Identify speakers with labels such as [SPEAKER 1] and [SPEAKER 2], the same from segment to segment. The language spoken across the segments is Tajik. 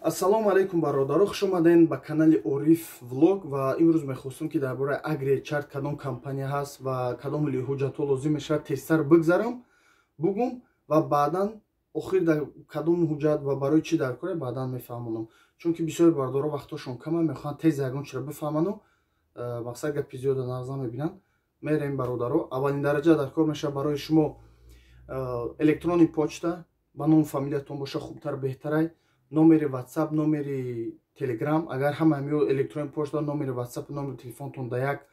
[SPEAKER 1] Ассалому алайкум, бародаро, хуш омаден ба канали Ориф Влог. Ва имрӯз мехостум, ки дар бораи Agri HR, кадом компания ҳаст ва кадом ҳуҷҷатҳо лозим мешавад, тезтар бигзарам, бугум ва баъдан охир дар кадом ҳуҷҷат ва барои чӣ дар кора, баъдан мефаҳмонам, чунки бисёри бародаро вақтҳошон кама, мехоҳанд тез ягон чиро бифаҳману мақсад гапи зиёда нағз намебинанд. Мерем, бародаро. Аввалин дараҷа дар кор мешавад барои шумо электронный почта, ба ному фамилиятон боша, хубтар, беҳтарай, номери WhatsApp, номери Telegram. Агар ҳама ҳамиё электронный почта, номери WhatsApp, номери телефонтон дар як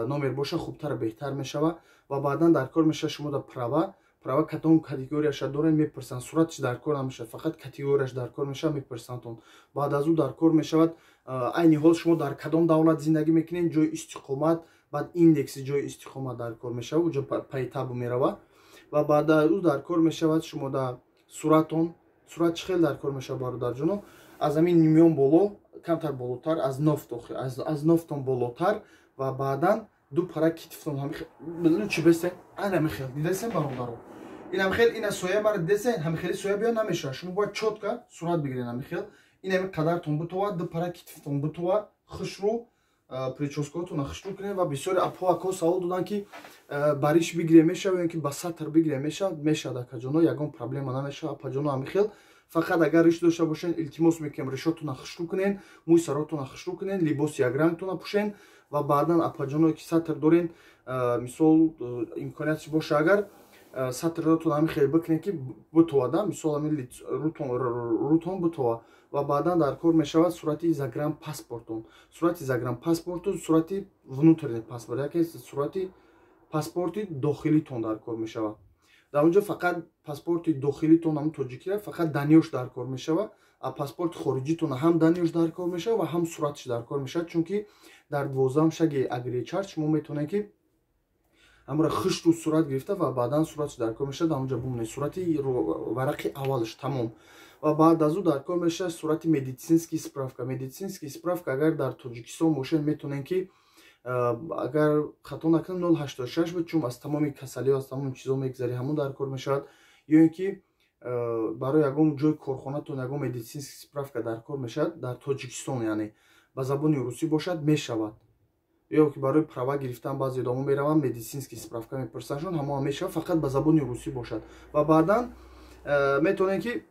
[SPEAKER 1] номер боша, хубтар, беҳтар мешавад. Ва баъдан дар кор мешавад шумо дар права. Права кадом категорияша дорен, мепурсанд. Сураташ дар кор намешавад, фақат категорияш дар кор мешавад, мепурсандтон. Баъд аз ӯ дар кор мешавад айни ҳол шумо дар кадом давлат зиндагӣ мекунед, ҷои истиқомат, баъд индекси ҷои истиқомат дар кор мешавад, уҷо поэтапно меравад. Ва баъд аз ӯ дар кор мешавад шумо дар суратон. Сурат чӣ хел дар кор мешавад, бародарҷоно? Аз ҳамин нимён боло, камтар болотар, аз нофт, аз нофтон болотар ва баъдан ду пара китфтон. Чи бесен, ана хел дидесен, бародаро, инам хел, ина соя мара дидесен, ҳами хели соя биё намешавад. Шумо бояд чётко сурат бигирен. Ҳами хел, ин ҳами қадартон бутова, ду пара китфтон бутова, хушрӯ, причёскаотона хушрӯ кунед. Ва бисёри апо, ако савол доданд, ки ба риш бигире мешавад ё ки ба сатр бигире мешавад. Мешавад, акаҷоно, ягон проблема намешавад, апаҷоно. Ҳами хел, фақат агар риш дошта бошен, илтимос мекунем, ришотона хушрӯ кунен, мӯи саротона хушрӯ кунен, либоси якрангтона пӯшен. Ва баъдан, апаҷоное ки сатр дорен, мисол, имкониятш боша, агар сатротон ҳами хел бикунед, ки бутовада, мисол, ҳами рӯтон бутова. Ва баъдан дар кор мешавад сурати загранпаспортон, сурати загранпаспорту сурати внутренний паспорт, яке сурати паспорти дохилитон дар кор мешавад. Дар онҷо фақат паспорти дохилитон, ҳам тоҷикира, фақат данныеш дар кор мешавад, а паспорти хориҷитона ҳам данныеш дар кор мешавад ва ҳам сураташ дар кор мешавад, чунки дар 12-ам шаги Agri HR шумо метавонед, ки ҳамора хушрӯ сурат гирифта ва баъдан сураташ дар кор мешавад, дар онҷо бумонед, сурати варақи аввалаш, тамом. Ва баъд аз ӯ дар кор мешавад сурати медицинский справка. Медицинский справка, агар дар Тоҷикистон бошед, метавонед, ки, агар хато накунам, 086 буд, чун аз тамоми касалиҳо, аз тамоми чизо мегзари, ҳамон дар кор мешавад. Ё ин ки барои ягон ҷои корхонатон ягон медицинский справка дар кор мешавад дар Тоҷикистон, яъне ба забони русӣ бошад, мешавад. Ё ки барои права гирифтан баъзе одамон мераванд, медицинский справка мепурсандшон, ҳамон мешавад, фақат ба забони русӣ бошад. Ва баъдан метавонед, ки,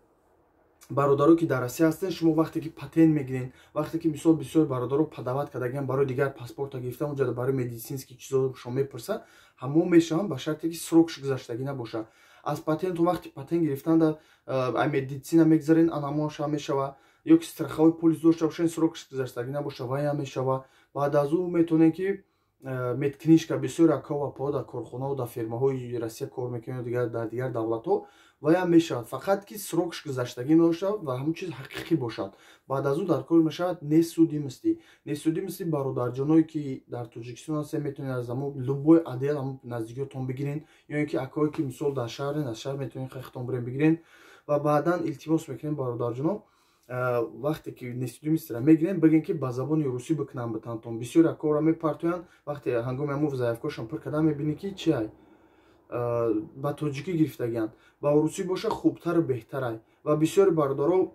[SPEAKER 1] бародаро, ки дар Россия ҳастен, шумо вақте ки патент мегирен, вақте ки, мисол, бисёр бародаро подавать кардагиан барои дигар паспорта гирифтан, унҷа барои медицинский чизо шумо мепурсад, ҳамон мешаванд, ба шарте ки срокш гузаштагӣ набошад аз патенту. Вақти патент гирифтанда медицина мегзарен, анамоша мешава. Ё ки страховой полис дошта бошен, срокш гузаштагӣ набоша, вая мешава. Баъд аз ӯ метавонем, ки медкнижка, бисёр акаву апаҳо дар корхонао, дар фирмаҳои Россия кор мекунанд, дар дигар давлатҳо, ваям мешавад, фақат ки срокш гузаштагӣ набошад ва ҳамон чиз ҳақиқӣ бошад. Баъд аз ӯ дар кор мешавад несудимости. Несудимости, бародарҷоное ки дар Тоҷикистон ҳастед, метавонед аз ҳамон любой отдел, ҳамон наздикиётон бигирен, ё ин ки акое ки, мисол, дар шаҳрен, аз шаҳр метавонед хехтон бирен, бигирен. Ва баъдан илтимос мекунем, бародарҷоно, вақте ки несудимостиро мегирем, бигем, ки ба забони русӣ бикунанд битантон. Бисёр акора мепартоянд, вақте ҳангоми ҳамон заявкашон пур кардан, мебинӣ, ки чи ай ба тоҷикӣ гирифтагианд. Ба русӣ боша, хубтару беҳтарай. Ва бисёри бародаро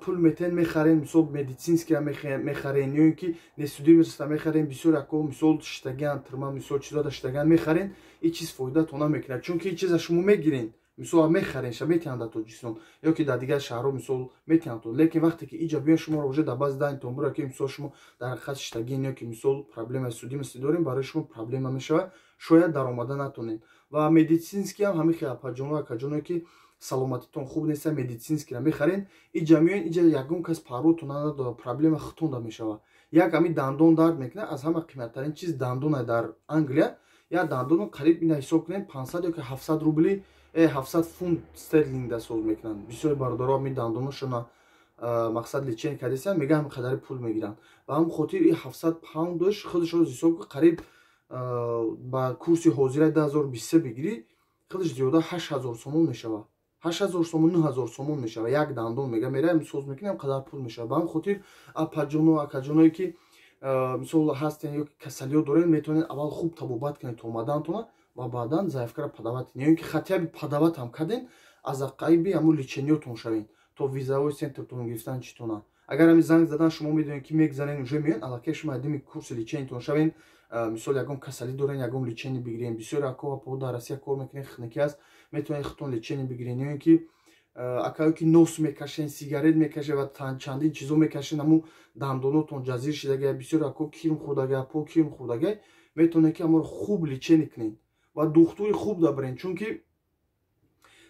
[SPEAKER 1] пул метен, мехарен, мисол, медицинския мехарен ё ин ки несудимоста мехарен. Бисёр ако, мисол, шиштагианд тирма, мисол, чизода шиштагианд, мехарен, ин чиз фоидатон намекунад, чунки ин чиза шумо мегирен, мисол, мехарен, ша метиҳанд дар Тоҷикистон ё ки дар дигар шаҳрҳо, мисол, метиҳанд, лекин вақте ки иҷа биён, шуморо уже дар баъзи данныетон бура, ки, мисол, шумо дар ҳақиқат шиштагиен ё ки, мисол, проблемаи судимости дорем, барои шумо проблема мешавад, шояд даромада натонед. Ва медицинский ҳам ҳамин хел, апаҷоно, акаҷоное ки саломатитон хуб неста, медицинскийра мехарен, иҷа меоен, иҷа ягон кас парвотон надорад, проблема хитонда мешавад. Як ҳамин дандон дард мекунад, аз ҳама қиматтарин чиз дандона дар Англия. Як дандоно қариб, ина ҳисоб кунем, 500 ё ки 700 рубли, 700 фунт стерлинг соз мекунанд. Бисёри бародаро ҳамин дандоношона, мақсад, лечение кардесиан, мега, ҳам қадари пул мегиранд. Ба ҳамн хотир и 700 паундаш худашро ҳисоб ку, қариб ба курси ҳозираи 2023 бигирӣ, худаш зиёда 8000 сомон мешавад, 8000 сомон, 9000 сомон мешавад як дандон. Мега, мераем, соз мекунем, қадар пул мешавад. Ба ҳамн хотир, апаҷоно, акаҷоное ки, мисол, ҳастен ё ки касалиҳо дорен, метавонед аввал хуб табобат кунед то омадантона ва баъдан заявкаро подавать, ё ин ки хотя бы подавать ҳам карден, аз ақайби ҳамун лечениётон шавен. То визовой центртон гирифтан читона. Агар ҳами занг задан, шумо медонед, ки мегзарен, уже меён, аллакай шумо адими курси лечениятон шавен. Мисол, ягон касалӣ дорен, ягон лечение бигирен. Бисёр ако апо дар Россия кор мекунен, хунукӣ аст, метавонед худтон лечение бигирен. Ё ин ки акаё ки нос мекашен, сигарет мекашен ва чандин чизо мекашен, ҳамун дандонотон ҷазир шидага. Бисёр ако кирм хӯрдага, по кирм хӯрдага, метавонед, ки ҳаморо хуб лечение кунед ва духтури хуб дабарен. Чунки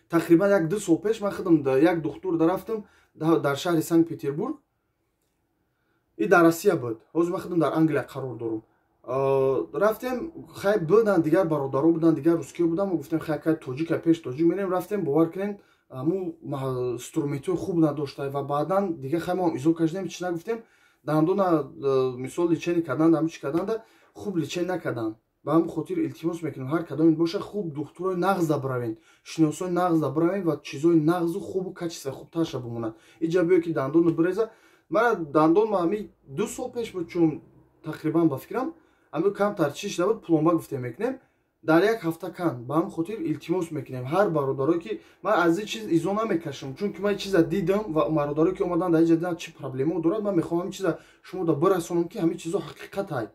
[SPEAKER 1] тақрибан 1-2 сол пеш ман худам як духтур дарафтам дар шаҳри Санкт Петербург и дар Россия буд. Ҳозир ман худам дар Англия қарор дорам. Рафтем, хай, буданд дигар бародаро, буданд дигар русскиё буданд. Мо гуфтем: «Хай, кай тоҷика, пеш тоҷик мерем». Рафтем, бовар кунем, аму инструментҳои хуб надошта. Ва баъдан дига, хай, моам изо кашидем, чи нагуфтем. Дандона, мисол, лечение карданд, ами чи карданда, хуб лечение накарданд. Ба ҳамин хотир илтимос мекунем: ҳар кадоме боша, хуб духтурои нағз дабравен, шиносои нағз дабравен ва чизои нағзу хубу качества хубтарша бимонад. Иҷа биё, ки дандону биреза. Мара дандон ма ҳами 2 сол пеш буд, чун тақрибан, ба фикрам, ами камтар чи шуда буд, пломба гуфтем мекунем, дар як ҳафта кан. Ба ҳамин хотир илтимос мекунем ҳар бародарое, ки ман аз ин чиз изо намекашам, чунки ман чиза дидам ва бародарое, ки омадан дар инҷа, дидам, чӣ проблема дорад. Ман мехоҳам ҳамин чиза шумо бирасонам, ки ҳамин чизо ҳақиқат ай.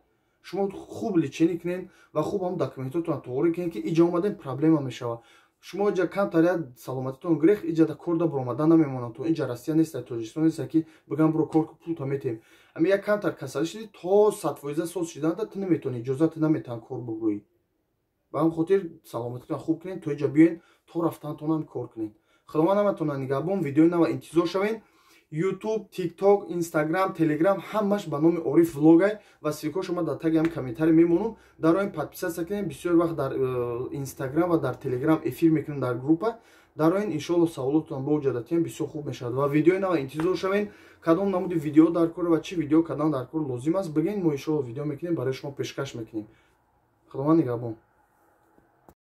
[SPEAKER 1] Шумо хуб лечение кунед ва хуб ҳам документотон тоғрӣ кунед, ки иҷа омадем, проблема мешавад. Шумо иҷа камтар як саломатитон гирех, иҷа да кор да баромадан намемонад. То инҷа Россия нест, Тоҷикистон нест, ки бигам: «Буро, кор, пулта метем». Ами як камтар касалӣ шудӣ, то 100% соз шиданда ту наметавонӣ, иҷозат наметаҳанд кор бубурӯӣ. Ба ҳамин хотир саломатитон хуб кунед, то иҷа биёен, то рафтантонам кор кунед. Худованд ҳаматона нигаҳбон. Видеои нава интизор шавед. Ютуб, Тикток, Инстаграм, Телеграм ҳамаш ба номи Ориф Влогай ва ссылка шумо дар таги ҳам комментарий мемонум. Дароин, подписаться кунем. Бисёр вақт дар Инстаграм ва дар Телеграм эфир мекунем, дар группа дароин. Иншоалло, саволотон бо ҷадатиям бисёр хуб мешавад. Ва видеои нава интизор шавед. Кадом намуди видео дар кор ва чӣ видео кадан дар кор лозим аст, бигӯен, мо иншоалло видео мекунем, барои шумо пешкаш мекунем. Худованд нигаҳбон.